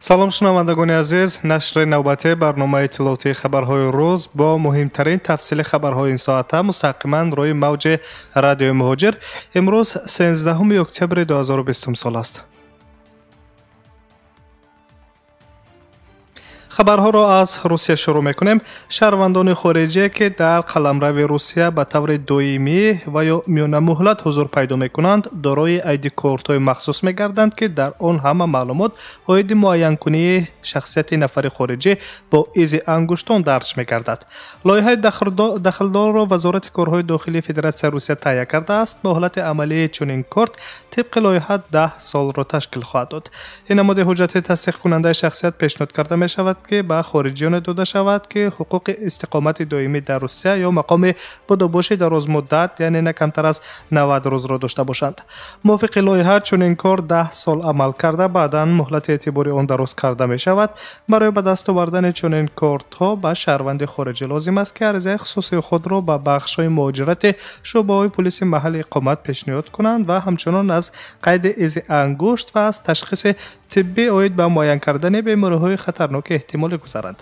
Салом шунавандагони азиз, нашри навбатии барномаи иттилоотии хабарҳои рӯз бо муҳимтарин тафсили хабарҳои ин соата мустақиман рӯи мавҷи радиои Муҳоҷир. Имрӯз 13 октябри 2020 сол аст. Хабарҳоро аз Русия шурӯъ мекунем. Шаҳрвандони хориҷие, ки дар қаламрави Русия ба таври доимӣ ва ё миёнамуҳлат ҳузур пайдо мекунанд, дорои айди-кортҳои махсус мегарданд, ки дар он ҳама маълумот оиди муайянкунии шахсияти нафари хориҷӣ бо изи ангуштон дарҷ мегардад. Лоиҳаи дахлдорро Вазорати корҳои дохилии Федератсияи Русия таҳия кардааст. Муҳлати амалии чунин корт тибқи лоиҳа 10 солро ташкил хоҳад дод. Ин намуди ҳуҷҷати тасдиқкунандаи шахсият пешниҳод карда мешавад, ки ба хориҷиёне дода шавад, ки ҳуқуқи истиқомати доимӣ дар Русия ё мақоми будубоши дарозмуддат, яъне на камтар аз 90 рӯзро дошта бошанд. Мувофиқи лоиҳа чунин кор 10 сол амал карда, баъдан муҳлати эътибори он дароз карда мешавад. Барои ба даст овардани чунин кортҳо ба шаҳрванди хориҷӣ лозим аст, ки аризаи хусусии худро ба бахшҳои муҳоҷирати шӯъбаҳои пулиси маҳалли иқомат пешниҳод кунанд ва ҳамчунон аз қайди изи ангушт ва аз ташхиси тиббӣ оид ба муайян кардани бемориҳои хатарноки эҳтимолӣ гузаранд.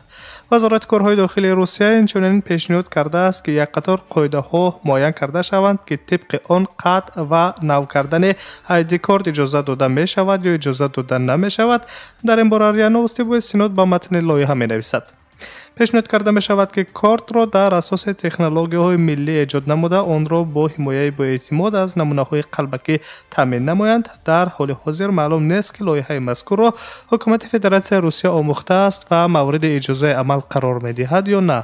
Вазорати корҳои дохилии Русия инчунин пешниҳод кардааст, ки як қатор қоидаҳо муайян карда шаванд, ки тибқи он қатъ ва нав кардани айди-корт иҷозат дода мешавад ё иҷозат дода намешавад. Дар ин бора РИА Новости бо истинод ба матни лоиҳа менависад. Пешниҳод карда мешавад, ки кортро дар асоси технологияҳои миллӣ эҷод намуда, онро бо ҳимояи боэътимод аз намунаҳои қалбакӣ таъмин намоянд. Дар ҳоли ҳозир маълум нест, ки лоиҳаи мазкурро ҳукумати Федератсияи Русия омӯхтааст ва мавриди иҷозаи амал қарор медиҳад ё на.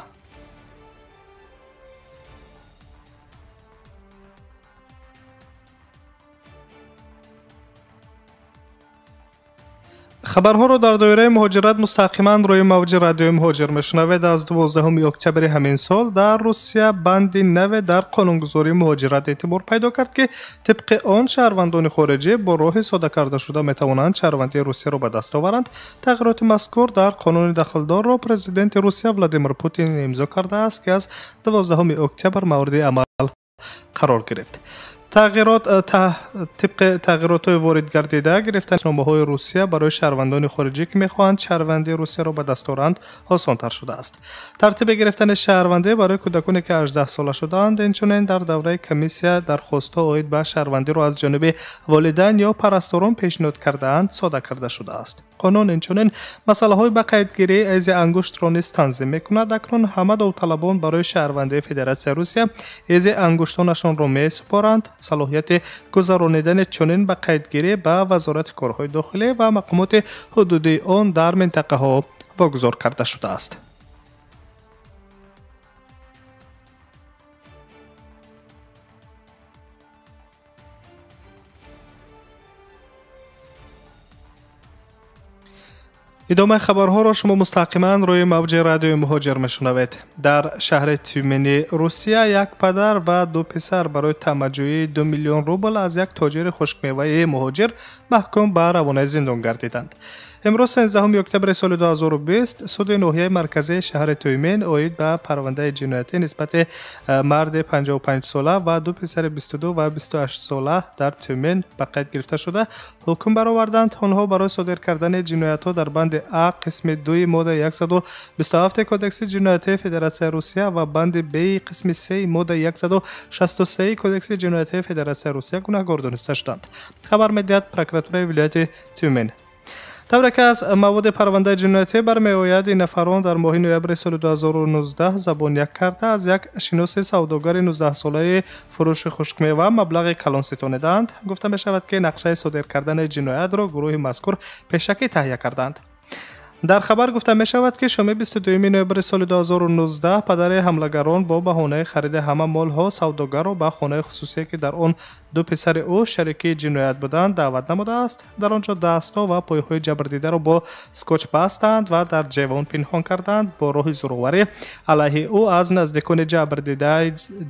Хабарҳоро дар доираи муҳоҷират мустақиман рӯи мавҷи радиои Муҳоҷир мешунавед. Аз 12 октябри ҳамин сол дар Русия банди наве дар қонунгузории муҳоҷират эътибор пайдо кард, ки тибқи он шаҳрвандони хориҷӣ бо роҳи сода кардашуда метавонанд шаҳрвандии Русияро ба даст оваранд. Тағйироти мазкур дар қонуни дахлдорро президенти Русия Владимир Путин имзо кардааст, ки аз 12 октябр мавриди амал қарор гирифт. Тибқи тағйиротҳои ворид гардида, гирифтани номаҳои Русия барои шаҳрвандони хориҷӣ, ки мехоҳанд шаҳрвандии Русияро ба даст оранд, осонтар шудааст. Тартиби гирифтани шаҳрвандӣ барои кӯдаконе, ки 18 сола шудаанд, инчунин дар давраи комиссия дархостҳо оид ба шаҳрвандиро аз ҷониби волидайн ё парасторон пешниҳод кардаанд, сода карда шудааст. Қонун инчунин масъалаҳои ба қайдгирии изи ангуштро низ танзим мекунад. Акнун ҳама довталабон барои шаҳрвандии Федератсияи Русия изи ангуштонашонро месупоранд. Салоҳияти гузаронидани чунин ба қайдгирӣ ба Вазорати корҳои дохилӣ ва мақомоти ҳудудии он дар минтақаҳо вогузор карда шудааст. Идомаи хабарҳоро шумо мустақиман рӯи мавҷи радиои Муҳоҷир мешунавед. Дар шаҳри Тюмени Русия як падар ва ду писар барои тамаъҷӯии 2 миллион рубл аз як тоҷири хушкмеваи муҳоҷир маҳкум ба равонаи зиндон гардиданд. Имрӯз 13 октябри соли 2020 суди ноҳияи марказии шаҳри Тюмен оид ба парвандаи ҷиноятӣ нисбати марди 55-сола ва ду писари 22 ва 28-сола дар Тюмен ба қайд гирифта шуда ҳукм бароварданд. Онҳо барои содир кардани ҷиноятҳо дар банди А қисми 2 моддаи 127 Кодекси ҷиноятии Федератсияи Русия ва банди Б қисми 3 моддаи 163 Кодекси ҷиноятии Федератсияи Русия гунаҳгор дониста шуданд. Хабар медиҳад прокуратураи вилояти Тюмен. Тавре ки аз маводи парвандаи ҷиноятӣ бармеояд, ин нафарон дар моҳи ноябри соли 2019 забон як карда аз як шиноси савдогари 19-солаи фурӯши хушкмева маблағи калон ситонидаанд. Гуфта мешавад, ки нақшаи содир кардани ҷиноятро гурӯҳи мазкур пешакӣ таҳия кардаанд. Дар хабар гуфта мешавад, ки шоми 22 ноябри соли 2019 падари ҳамлагарон бо баҳонаи хариди ҳама молҳо савдогарро ба хонаи хусусие, ки дар он ду писари ӯ шарики ҷиноят буданд, даъват намудааст. Дар он ҷо дастҳо ва пойҳои ҷабрдидаро бо скотч бастанд ва дар ҷевон пинҳон карданд. Бо роҳи зӯроварӣ алайҳи ӯ аз наздикони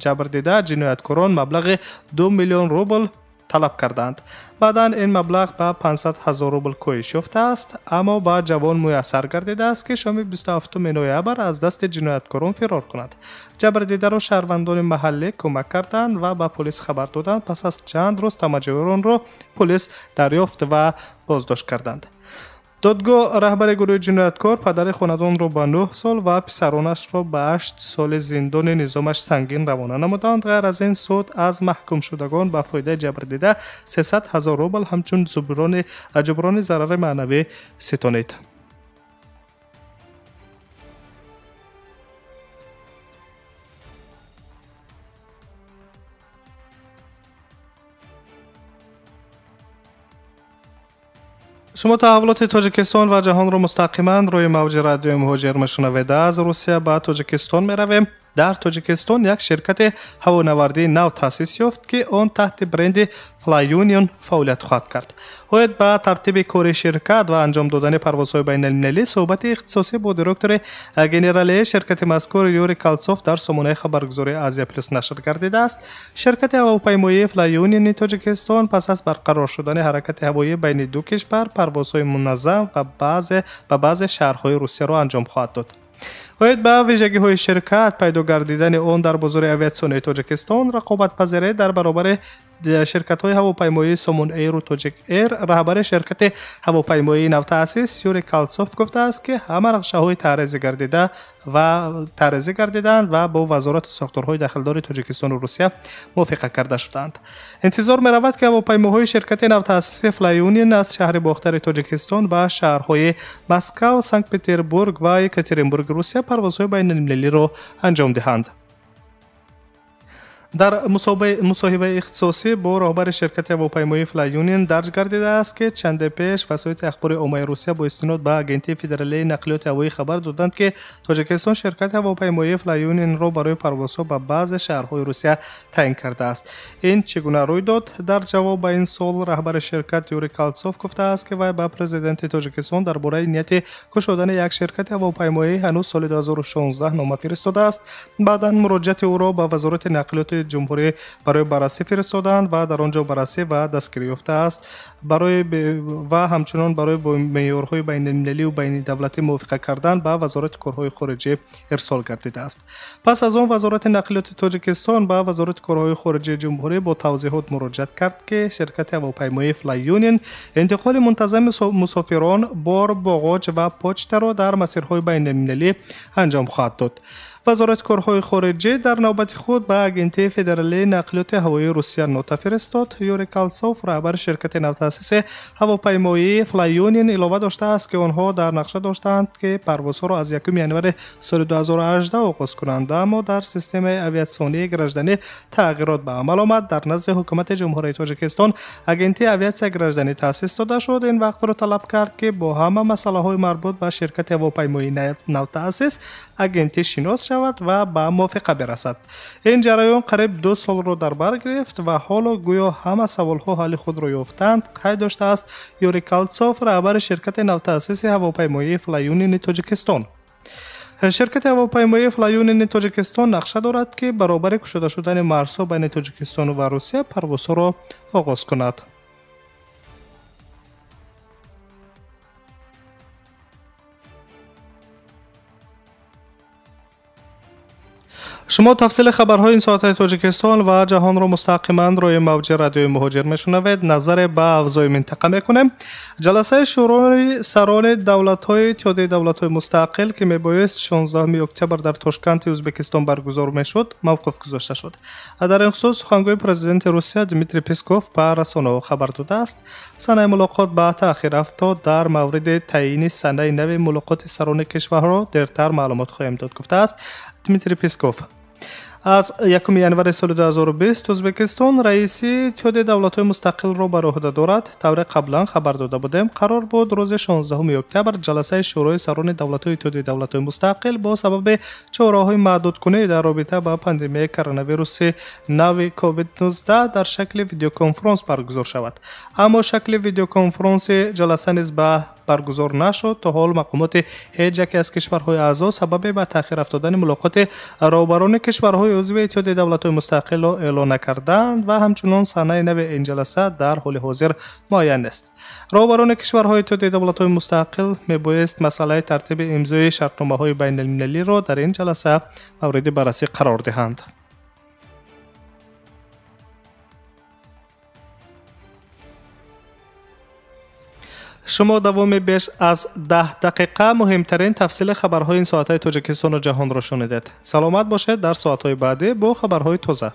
ҷабрдида ҷинояткорон маблағи 2 миллион рубл талаб карданд. Баъдан ин маблағ ба 500 ҳазор рубл коҳиш ёфтааст, аммо ба ҷавон муяссар гардидааст, ки шоми 27 ноябр аз дасти ҷинояткорон фирор кунад. Ҷабрдидаро шаҳрвандони маҳаллӣ кӯмак карданд ва ба полис хабар доданд. Пас аз чанд рӯз тамаъҷӯёнро полис дарёфт ва боздошт карданд. Додгоҳ раҳбари гурӯҳи ҷинояткор падари хонадонро ба 9 сол ва писаронашро ба 8 соли зиндони низомаш сангин равона намуданд. Ғайр аз ин суд аз маҳкумшудагон ба фоидаи ҷабрдида 300 000 рубл ҳамчун ҷуброни зарари маънавӣ ситонид. Шумо таҳаввулоти Тоҷикистон ва ҷаҳонро мустақиман рӯи мавҷи радиои Муҳоҷир мешунавед. Аз Русия ба Тоҷикистон меравем. Дар Тоҷикистон як ширкати ҳавонавардии нав таъсис ёфт, ки он таҳти бренди Fly Union фаъолият хоҳад кард. Оид ба тартиби кори ширкат ва анҷом додани парвозҳои байналмилалӣ суҳбати ихтисосӣ бо директори генералии ширкати мазкур Юрий Калцов дар сомонаи хабаргузории Азия Плюс нашр гардидааст. Ширкати ҳавопаймоии Fly Union Тоҷикистон пас аз барқарор шудани ҳаракати ҳавоӣ байни ду кишвар парвозҳои муназзам ва ба баъзе шаҳрҳои Русияро анҷом хоҳад дод. Оид ба вижагиҳои ширкат, пайдо гардидани он дар бозори авиатсионии Тоҷикистон, рақобатпазирӣ дар баробари ширкатҳои ҳавопаймоии Сомон Эйру Тоҷик Эйр, раҳбари ширкати ҳавопаймоии навтаъсис Юрий Калцов гуфтааст, ки ҳама нақшаҳои таъризӣ гардиданд ва бо вазорату сохторҳои дахлдори Тоҷикистону Русия мувофиқа карда шуданд. Интизор меравад, ки ҳавопаймоҳои ширкати навтаъсиси Fly Union аз шаҳри Бохтари Тоҷикистон ба шаҳрҳои Москав, Санкт-Петербург ва Екатеринбурги Русия парвозҳои байналмилалиро анҷом диҳанд. Дар мусоҳибаи ихтисосӣ бо роҳбари ширкати ҳавопаймоии Fly Union дарҷ гардидааст, ки чанде пеш васоити ахбори оммаи Русия бо истинод ба Агентии федералии нақлиёти ҳавоӣ хабар доданд, ки Тоҷикистон ширкати ҳавопаймоии Fly Union-ро барои парвозҳо ба баъзе шаҳрҳои Русия таъин кардааст. Ин чӣ гуна рӯй дод? Дар ҷавоб ба ин суол раҳбари ширкат Юрий Калцов гуфтааст, ки вай ба президенти Тоҷикистон дар бораи нияти кушодани як ширкати ҳавопаймоӣ ҳанӯз соли 2016 нома фиристодааст. Баъдан муроҷиати ӯро ба вазорати нақлиёти ҷумҳурӣ барои баррасӣ фиристоданд ва дар он ҷо баррасӣ ва дастгирӣ ёфтааст. Ва ҳамчунон барои бо меъёрҳои байналмилалию байнидавлатӣ мувофиқа кардан ба вазорати корҳои хориҷӣ ирсол гардидааст. Пас аз он вазорати нақлиёти Тоҷикистон ба вазорати корҳои хориҷии ҷумҳурӣ бо тавзеҳот муроҷиат кард, ки ширкати ҳавопаймоии Fly Union интиқоли мунтазами мусофирон, бор, боғоҷ ва почтаро дар масирҳои байналмилалӣ анҷом хоҳад дод. Вазорати корҳои хориҷӣ дар навбати худ ба Агентии федералии нақлиёти ҳавоии Русия нота фиристод. Юрий Калцов, раҳбари ширкати навтаъсиси ҳавопаймоии Fly Union, илова доштааст, ки онҳо дар нақша доштаанд, ки парвозҳоро аз 1 январи соли 2018 оғоз кунанд, аммо дар системаи авиатсионии гражданӣ тағйирот ба амал омад. Дар назди ҳукумати Ҷумҳурии Тоҷикистон Агентии авиатсия гражданӣ таъсис дода шуд. Ин вақтро талаб кард, ки бо ҳама масъалаҳои марбут ба ширкати ҳавопаймоии навтаъсис агентӣ шинос шавад ва ба мувофиқа бирасад. Ин ҷараён қариб 2 солро дар бар гирифт ва ҳоло гӯё ҳама саволҳо ҳалли худро ёфтанд, қайд доштааст Юрий Калцов, раҳбари ширкати навтаъсиси ҳавопаймоии Fly Union Тоҷикистон. Ширкати ҳавопаймоии Fly Union Тоҷикистон нақша дорад, ки баробари кушода шудани марзҳо байни Тоҷикистону ва Русия парвозҳоро оғоз кунад. Шумо тафсили хабарҳои ин соатаи Тоҷикистон ва ҷаҳонро мустақиман рӯи мавҷи радиои Муҳоҷир мешунавед. Назаре ба авзои минтақа мекунем. Ҷаласаи шӯрои сарони давлатҳои Иттиҳодияи давлатҳои мустақил, ки мебоист 16 октябр дар Тошканти Ӯзбекистон баргузор мешуд, мавқуф гузошта шуд. Дар ин хусус сухангӯи президенти Русия Дмитрий Песков ба расонаҳо хабар додааст. Санаи мулоқот ба таъхир афтод. Дар мавриди таъйини санаи нави мулоқоти сарони кишварҳо дертар маълумот хоҳем дод, гуфтааст Дмитрий Песков. Аз 1 январи соли 2020 Ӯзбекистон раиси Иттиҳодияи давлатҳои мустақилро бар уҳда дорад. Тавре қаблан хабар дода будем, қарор буд рӯзи 16 октябр ҷаласаи шӯрои сарони давлатҳои Иттиҳодияи давлатҳои мустақил бо сабаби чораҳои маҳдудкунӣ дар робита ба пандемияи коронавируси нави COVID-19 дар шакли видеоконфронс баргузор шавад. Аммо шакли видеоконфронси ҷаласа низ ба баргузор нашуд. То ҳол мақомоти ҳеҷ яке аз кишварҳои аъзо сабаби ба таъхир афтодани мулоқоти роҳбарони кишварҳои узви Иттиҳодияи давлатҳои мустақилро эълон накарданд ва ҳамчунон санаи нави ин ҷаласа дар ҳоли ҳозир муайян нест. Роҳбарони кишварҳои Иттиҳодияи давлатҳои мустақил мебоист масъалаи тартиби имзои шартномаҳои байналмилалиро дар ин ҷаласа мавриди баррасӣ қарор диҳанд. Шумо давоми беш аз 10 дақиқа муҳимтарин тафсили хабарҳои ин соатаи Тоҷикистону ҷаҳонро шунидед. Саломат бошед, дар соатҳои баъдӣ бо хабарҳои тоза.